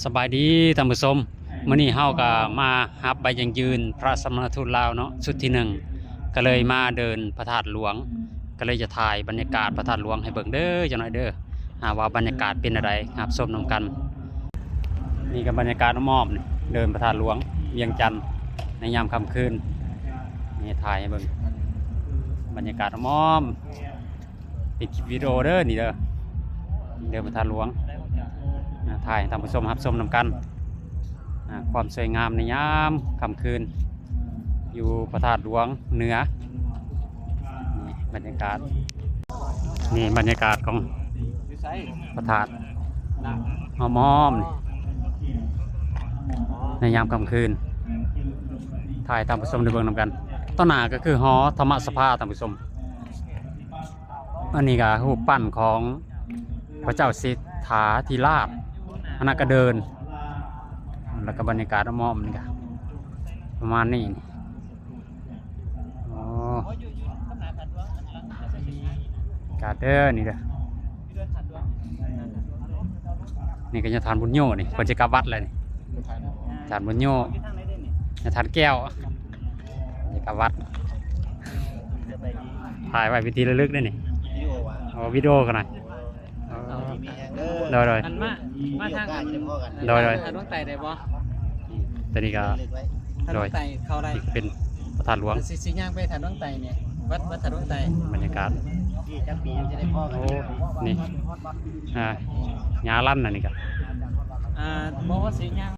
ສະບາຍດີທ່ານຜູ້ຊົມ, ມື້ນີ້ເຮົາກໍມາຮັບໃບຢັ້ງຢືນພະສະມະນະທູດລາວເນາະ ຊຸດທີໜຶ່ງ ກໍເລີຍມາເດີນພະທາດຫຼວງ, ກໍເລີຍຈະຖ່າຍບັນຍາກາດພະທາດຫຼວງໃຫ້ເບິ່ງເດີ ຈັກໜ້ອຍເດີ ຫາວ່າບັນຍາກາດເປັນແນວໃດ ຮັບຊົມນຳກັນ. ນີ້ກໍບັນຍາກາດອ້ອມໆ ນີ້ ເດີນພະທາດຫຼວງວຽງຈັນໃນຍາມຄ່ຳຄືນ. ນີ້ຖ່າຍໃຫ້ເບິ່ງບັນຍາກາດອ້ອມໆ ເປັນຄລິບວິດີໂອເດີນີ້ເດີ ເດີນພະທາດຫຼວງ ອ່າ ຖ່າຍໃຫ້ທ່ານຜູ້ຊົມຮັບຊົມນຳກັນ ອ່າ ຄວາມສວຍງາມໃນຍາມຄ່ຳຄືນ ຢູ່ພະທາດຫຼວງເໜືອ. ນີ້ບັນຍາກາດ ນີ້ບັນຍາກາດຂອງພະທາດ ອ້ອມໆ ໃນຍາມຄ່ຳຄືນ ຖ່າຍໃຫ້ທ່ານຜູ້ຊົມໄດ້ເບິ່ງນຳກັນ. ຕໍ່ໜ້າກໍຄືຫໍທຳມະສະພາ ທ່ານຜູ້ຊົມ. ອັນນີ້ກໍຮູບປັ້ນຂອງພະເຈົ້າສິດຖາທິລາດ ອັນນັ້ນກໍເດີນ ແລ້ວກໍບັນຍາກາດອ້ອມໆ ນີ້ກໍປະມານນີ້. ອໍ ກາດເດີ ນີ້ເດີ ນີ້ກໍຍາທ່ານບຸນໂຍ ນີ້ເພິ່ນຊິກັບວັດແລ້ວນີ້ ທ່ານບຸນໂຍ ຍາທ່ານແກ້ວ ຊິກັບວັດ. ຖ່າຍໄວ້ເປັນທີ່ລະລຶກເດ້ນີ້. ວິດີໂອຫວາ? ອໍ ວິດີໂອກໍໄດ້. ອໍ ດີມີແຮງເດີ ໂດຍໆ ອັນມາ ມາທາງ ມີໂອກາດຈະພໍ້ກັນ ໂດຍໆ ທາດດວງໃຕ້ໄດ້ບໍ່? ຕົວນີ້ກໍ ລະລຶກໄວ້ ໂດຍ ທາດດວງໃຕ້ເຂົ້າໄດ້ ນີ້ເປັນພະທາດຫຼວງ ຊິ ຊິຍ່າງໄປທາດດວງໃຕ້ນີ້ ວັດ ວັດທາດດວງໃຕ້. ບັນຍາກາດ ນີ້ຈັກປີຈະໄດ້ພໍ້ກັນ? ໂອ້ ນີ້ ອ່າ ຫຍ້າລັນ ອັນນີ້ກໍ ອ່າ ບໍ່ວ່າຊິຍ່າງ